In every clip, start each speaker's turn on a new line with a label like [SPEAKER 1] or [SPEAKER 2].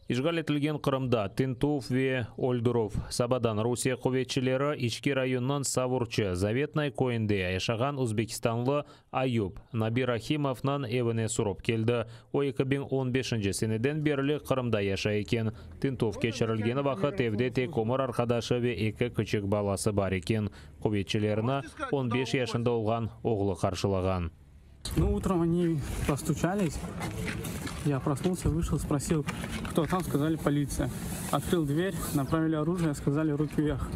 [SPEAKER 1] İşğal etilgen Qırımda tintüv ve öldürüv. Sabadan Rusiye quvetçileri İçki rayonınıñ Savurçı, Zavetnoye, köyünde yaşağan özbekistanlı Ayub Nabi Rahimovnıñ evine sürip keldi. O, 2015 seneden berli Qırımda yaşay eken. Tintüv keçirilgeni vaqıt evde tek ömür arqadaşı ve eki kiçik balası bar eken. Quvetçilerni 15 yaşında olğan oğlu qarşılağan.
[SPEAKER 2] Ну, утром они постучались. Я проснулся, вышел, спросил, кто там, сказали: полиция. Открыл дверь, направили оружие, сказали: руки вверх.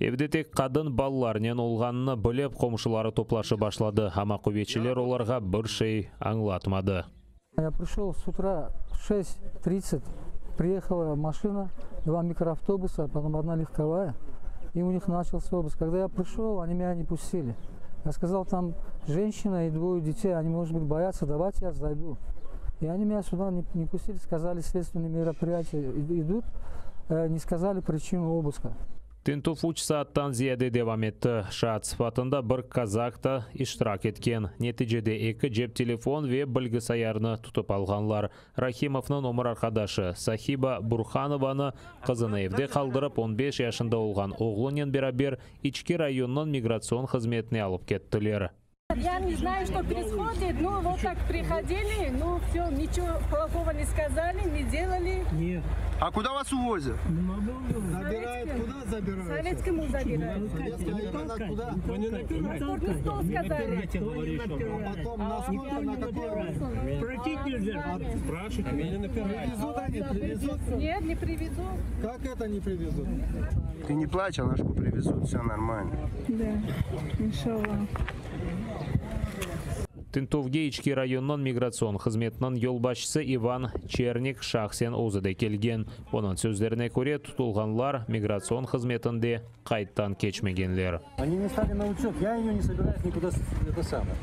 [SPEAKER 1] Evde tek qadın balalarnen olğanını bilip, qomşuları toplaşıp başladı, amma quvetçiler olarğa bir şey añlatmadı.
[SPEAKER 3] Я пришел с утра в 6:30, приехала машина, два микроавтобуса, потом одна легковая, и у них начался обыск. Когда я пришел, они меня не пустили. Я сказал: там женщина и двое детей, они, может быть, боятся, давайте я зайду. И они меня сюда не пустили, сказали, следственные мероприятия идут, не сказали причину обыска.
[SPEAKER 1] Tintüv 3 saattan ziyade devam etti. Şaat sıfatında bir kazak da iştirak etken. Neticede eki cep telefon ve bilgisayarnı tutıp alğanlar. Rahimovnıñ ömür arqadaşı Sahiba Burhanovanı qızını evde qaldırıp, 15 yaşında olğan oğlunen beraber İçki rayonınıñ migratsion hızmetine alıp kettiler.
[SPEAKER 4] Я не знаю, что происходит. Ну, вот так приходили, ну, все, ничего плохого не сказали, не делали.
[SPEAKER 5] Нет.
[SPEAKER 6] А куда вас увозят?
[SPEAKER 5] Забирают, куда забирают?
[SPEAKER 4] Советскому забирают.
[SPEAKER 6] Именно куда?
[SPEAKER 4] Паспортный стол сказали.
[SPEAKER 6] А потом на сколько, на какое?
[SPEAKER 5] Пройти нельзя.
[SPEAKER 2] Спрашивайте. Меня
[SPEAKER 6] Привезут они, привезут?
[SPEAKER 4] Нет, не привезут.
[SPEAKER 6] Как это не привезут? Ты не плачь, Алашку привезут, все нормально.
[SPEAKER 7] Да, иншалла.
[SPEAKER 1] Tintüvge İçki rayonınıñ migratsion hızmetiniñ yolbaşçısı İvan Çernik şahsen özü de kelgen. Onıñ sözlerine köre, tutulğanlar migratsion hızmetinde qayddan keçmegenler.
[SPEAKER 8] Они не стали на учет. Я ее не собираюсь никуда это самое.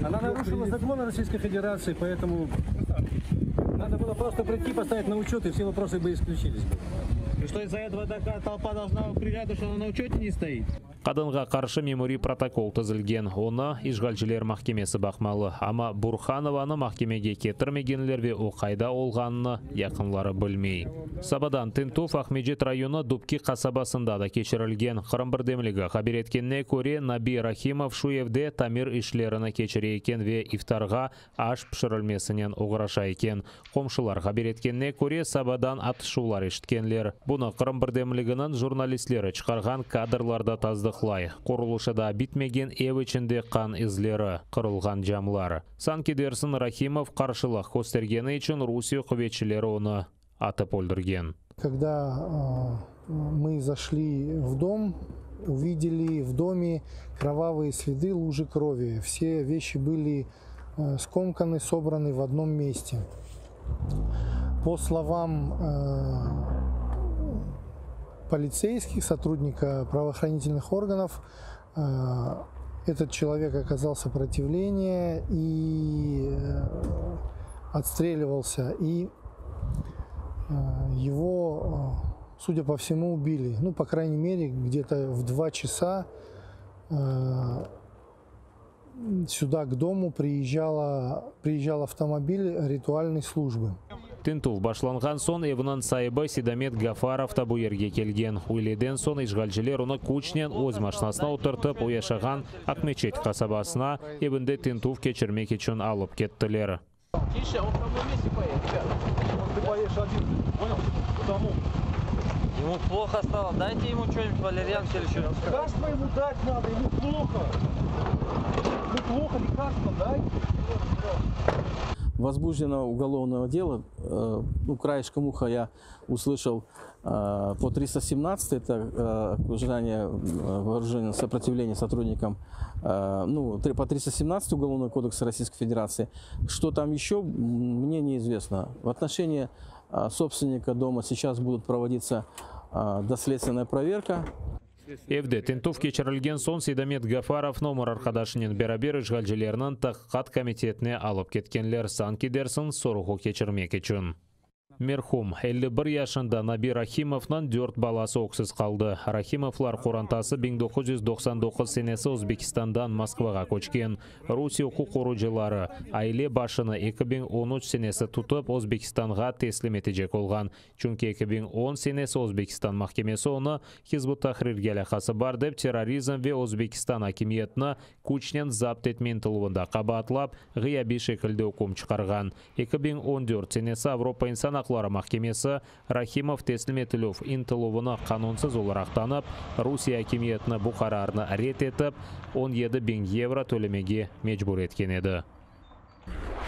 [SPEAKER 8] Она нарушила законы Российской Федерации, поэтому надо было просто прийти, поставить на учет, и все вопросы бы исключились бы.
[SPEAKER 9] И что, из-за этого такая толпа должна приезжать, что она на учете не стоит?
[SPEAKER 1] Qadınğa qarşı memuriy protokol tizilgen. Onı işğalciler mahkemesi baqmalı. Amma Burhanovanı mahkemege ketirmegenler ve o qayda olğanını yaqınları bilmey. Sabadan tintüv Aqmescit rayonı Dubki qasabasında da keçirilgen. Qırım birdemligi haber etkenine köre, Nabi Rahimov şu evde tamir işlerini keçire eken ve iftarğa aş pişirilmesinen oğraşa eken. Qomşular haber etkenine köre, sabadan atışuvlar eşitkenler. Bunı Qırım birdemliginiñ jurnalistleri çıqarğan kadrlar da tasdıqlay. Qurulışı da bitmegen ev içinde qan izleri, qırılğan camlar. Sanki dersiñ Rahimov qarşılıq köstergeni içün Rusiye quvetçileri onı atıp öldürgen.
[SPEAKER 10] Когда мы зашли в дом, увидели в доме кровавые следы, лужи крови. Все вещи были скомканы, собраны в одном месте. По словам полицейских, сотрудника правоохранительных органов, этот человек оказал сопротивление и отстреливался, и его, судя по всему, убили. Ну, по крайней мере, где-то в 2 часа сюда, к дому, приезжал автомобиль ритуальной службы.
[SPEAKER 1] Tintüv başlanğan soñ evniñ saibi Sidamet Gafarov da bu yerge kelgen. Üyleden soñ işğalciler onı küçnen öz maşinasına oturtıp, o yaşağan Aqmeçet qasabasına evinde tintüv keçirmek içün alıp kettiler.
[SPEAKER 9] Тише, он со мной вместе поедет, ребят.
[SPEAKER 8] Ты поедешь один, понял? Потому.
[SPEAKER 11] Ему плохо стало. Дайте ему что-нибудь, валерьянки или что-нибудь.
[SPEAKER 8] Лекарство ему дать надо, ему плохо. Ему плохо, лекарство дай.
[SPEAKER 12] Возбуждено уголовного дела, ну, краешком уха я услышал по 317, это оказание вооруженного сопротивления сотрудникам, ну, по 317 Уголовного кодекса Российской Федерации. Что там еще, мне неизвестно. В отношении собственника дома сейчас будут проводиться доследственная проверка.
[SPEAKER 1] Evde tintüv keçirilgen soñ Sidamet Gafarovnı ömür arqadaşınen beraber işğalcilerniñ tahqiqat komitetine alıp ketkenler, sanki dersiñ sorğu keçirmek içün. Merhum, 51 yaşında Nabi Rahimovnıñ dört balası öksüz qaldı. Rahimovlar qorantası 1999 senesi Özbekistandan Moskvağa köçken. Rusiye uquq qorucıları aile başını 2013 senesi tutıp Özbekistanğa teslim etecek olğan. Çünki 2010 senesi Özbekistan mahkemesi onı Hizb ut-Tahrirge alâqası bar dep terrorizm ve Özbekistan akimiyetini küçnen zapt etme ıntıluvında qabaatlap, ğıyabiy şekilde üküm çıqarğan. 2014 senesi Avropa insan aqları mahkemesi Rahimov teslim etilüv ıntıluvını qanunsız olaraq tanıp, Rusiye akimiyetini bu qararnı red etip, 17 biñ yevro tölemege mecbur etken edi.